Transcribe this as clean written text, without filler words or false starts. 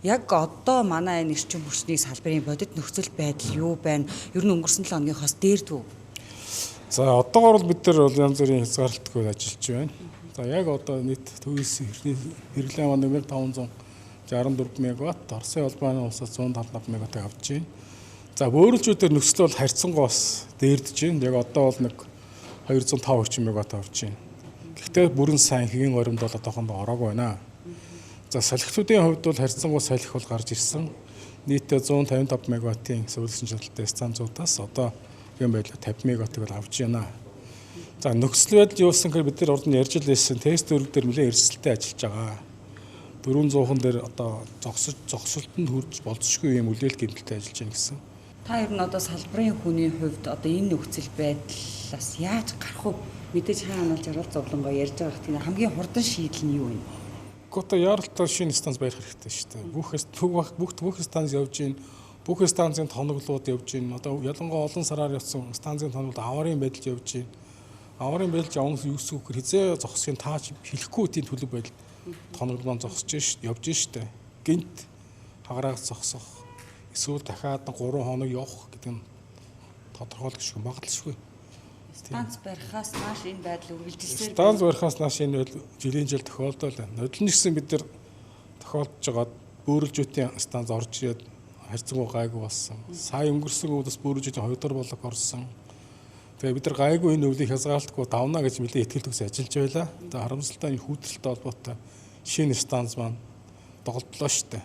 Яг одоо манай энэ эрчим хүчний салбарын бодит нөхцөл байдал юу байна? Ер нь өнгөрсөн 7 хоногийнхоос дээрдүү. За, одоогор бол бид нар бол янз бүрийн хязгаарлалтгүй ажиллаж байна. За, яг одоо нийт төвөөс хэрэглээ маань 1564 мегаватт, Оросын холбооны улсаас 175 мегаваттыг авч байна. За, бөөрөлжүүдээр нөхцөл бол харьцангуй бас дээрдэж байна. Яг одоо бол нэг 205 орчим мегаватт авч байна. Гэхдээ бүрэн сайн хэгийн горимд бол одоохондоо ороогүй байна. За, салхитуудын хувьд бол харьцангуй салхи бол гарч ирсэн. Нийтдээ 155 мегаваттын суулсан чадaltaй станцуудаас одоо юм байлаа 50 мегаваттыг бол авч байна. За, нөхцөл байдал юусан гэхээр бид нар урд нь ярьж л байсан тест дөрөв дээр нэлээд эрсдэлтэй ажиллаж байгаа. 400-хан дээр одоо зогсож зогсолтонд хүрч болцсохгүй юм үлээл гэмтэлтэй ажиллаж байна гэсэн. Та ер нь одоо салбарын хүний хувьд одоо энэ нөхцөл байдлаас яаж гарах вэ? Мэдээж хаана бол жаргал зовлонгоо ярьж байгаа хэрэг хамгийн хурдан шийдэл нь юу вэ? Гэхдээ яаралтай шинэ станц барих хэрэгтэй шүү дээ. Бүх станц явж гин, бүх станцын тоноглууд явж гин. Одоо ялангуяа олон сараар явсан станцын тоноглол аварын байдалд явж гин. Аварын байдалд явна юу гэсэн үг хизээ зогсохын тааж хэлэхгүй тийм төлөв байдал тоноглол маань зогсож ш явж штэ. Гинт хагараад зогсох эсвэл дахиад 3 хоног явах гэдэг нь тодорхойлогдшгүй магадлалшгүй. Станц барихаас нааш энэ байдал үргэлжилсээр станц барихаас нааш энэ байдал жилийн жил тохиолдол байна. Нодон гэсэн бид нар тохиолдож байгаа бөөрөлжүүтийн станц орж ирээд харьцангуй гайгүй болсон. Сая өнгөрсөн үед бас бөөрөлжүүтийн 2 дугаар блок орсон. Тэгээ бид нар гайгүй энэ өвлийг хязгаарлалтгүй давна гэж нэлээд итгэл төгс ажиллаж байлаа. Тэгээ харамсалтай энэ хүүтрэлтэй холбоотой шинэ станц маань доголдлоо шүү дээ.